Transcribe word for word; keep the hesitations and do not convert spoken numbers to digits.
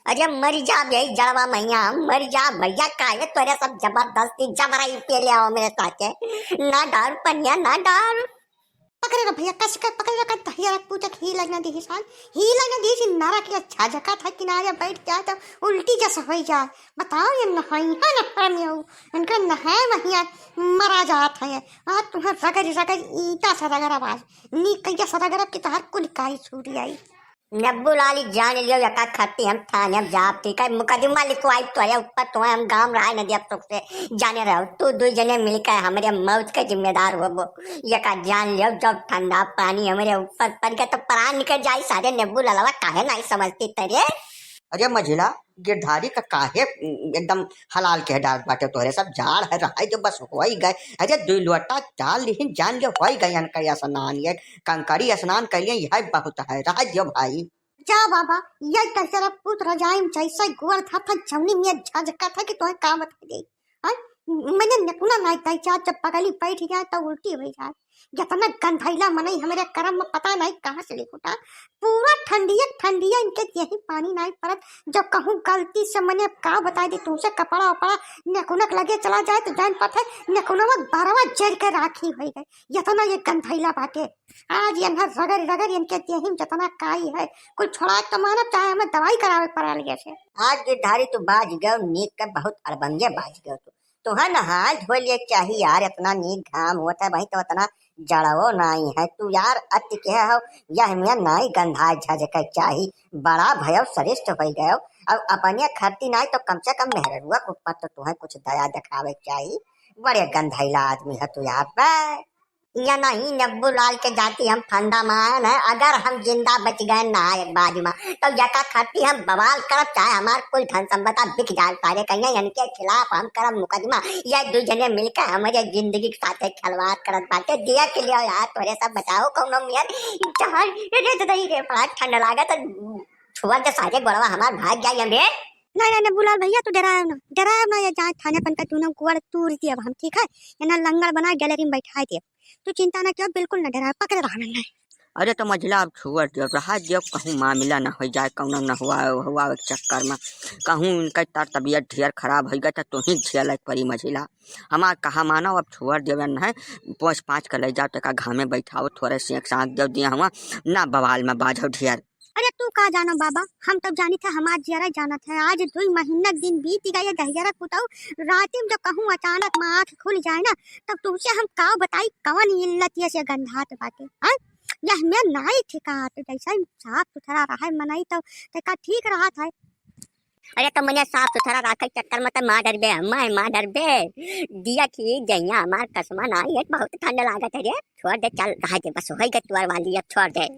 अरे मरि जा बे जड़वा मइया, मरि जा भइया, काहे तोरे सब जबरदस्ती जबरई पेले आओ मेरे साथे। ना डार पनिया, ना डार। पकड़े रह भइया, कस के पकड़े रह, कस धइया रख, पूछत ही लगना दिही साल, ही लगना दिही सी नरक या छाजका था किनारे बैठ जाए तो उल्टी जस होइ जाए। बताओ ये नहाई है ना हरम यहू, इनका नहाए वहिया मरा जात है। आज तुम्हें रगड़ रगड़ ईंटा से रगड़ब आज, नी कहिया से रगड़ब कि तोहार कुल काई छूट जाई। नब्बू लाली जान लियो, यका खत्ती हम थाने अब जाब, ठीक है? मुकदमा लिखवाई तोरे ऊपर, तुम्हें हम गाम रहा न दिया सुख से। जाने रहो, तू दुई जने मिलकर हमरे मौत के जिम्मेदार होबो। यका जान लियो, जब ठंडा पानी हमरे ऊपर पड़ गया तो प्राण निकल जाई। सारे नब्बू ललवा काहे नहीं समझती तरे? अरे मझिला, गिरधारी का काहे एकदम हलाल के डाल बाटे तोहरे सब? जाड़ है, रहाई जो बस होई गए। अरे दुई लोटा चाल लिहिन, जान ले होई गए इनका स्नान, ये कंकड़ी स्नान कर लिए, यह बहुत है, रहाई जो भाई। जा बाबा, यही तरह पूत रजाई में जैसे गोड़ था, था जौनी में झझका था कि तोहे का बता दे। हाँ? मैंने निकुना नाई ताई चार जब पगली बैठ जाए तो उल्टी हो जाए। जितना गंधैला मनई हमरे करम में पता नहीं कहाँ से लिखुटा। पूरा ठंडिया ठंडिया इनके यही पानी नहीं परत। जब कहूँ गलती से मैंने का बताई दी तुमसे कपड़ा वपड़ा नेकुनक लगे चला जाए तो जान पाते नेकुनवा बरवा जर के राखी होई गए। इतना ये गंधैला बाटे। आज ये हर रगड़ रगड़ इनके देही में जितना काई है, कुल छोड़ा के तो मानब, चाहे हमें दवाई करावे पड़ा लगे से। आज गिरधारी तू बाज गयो, नीक के बहुत अड़बंगे बाज गयो तू। तुहा नहाए धोए लिए चाही यार, इतना नीक घाम होत है भाई, तो इतना जड़वो नाई है तू यार, अति के हो, यह में नाई गंधा झझके चाही, बड़ा भयो श्रेष्ठ हो गयो। अब अपने खरती नाई तो कम से कम मेहररुआ के ऊपर तो तुहे कुछ दया दिखावे के चाही। बड़े गंधैला आदमी है तू यार बे। या नहीं, नब्बू लाल के जाति हम फंदा मारन है, अगर हम जिंदा बच गए ना एक बाजी में, तो यका खरती हम बवाल करब, चाहे हमार कुल धन संपदा बिक जाए, सारे कहिए इनके खिलाफ हम करब मुकदमा। ये दू जने मिलकर हमारे जिंदगी के साथ खिलवाड़ करत बाटे। देख लियो यार, तोरे सब बताओ कौनो मियर जहाँ रे दे दही रे, बड़ा ठंड लागत है, छुआ दे सारे गोड़वा हमार भाग जाए हम रे। नहीं, नहीं, नहीं, बुलाल भैया, तू डरायो ना, डरायो ना, ये जाए थाने पन का तूने गोड़ तूर दिया हम, ठीक है? ये ना लंगड़ बना गैलरी में बैठा दिया। तू चिंता ना कियो, बिल्कुल ना डरायो, पकड़े रहा मैंने। अरे तो मझिला अब छोड़ दियो, रहा दियो, कहूँ मामला ना हो जाए, कौनो न हुआ, हुआ के चक्कर में, कहूँ इनका तार तबीयत ढेर खराब हो गया तो तू ही झेले परी मझिला। हमार कहा मानो, अब छोड़ दियो, नहीं, पोंछ पाँच के ले जाओ, तेका घामे बैठाओ, थोड़े सेंक साँक दियो, दिया हुआ, ना बवाल में बाझो ढेर। अरे तू का जानो बाबा, हम तब जानी थे, हमार जियरा जानत है। आज दुई महीना के दिन बीत गए, दहिजरा पुताऊ, राती में जो कहूँ अचानक में आँख खुल जाए ना, तब तुमसे हम का बताई कवन इल्लत ये से गंधात बाटे, हैं? यह में नाई ठिकात, जैसे ही साफ सुथरा रहे मनई तो तेका ठीक रहत है। अरे तो मने साफ सुथरा रखे चक्कर में तो मार डरबे, मैं मार डरबे। दिया खींच जइया हमार कसमा नाई है, बहुत ठंड लागत है रे। छोड़ दे, चल रहा दे, बस होई गए तुअर वाली, अब छोड़ दे।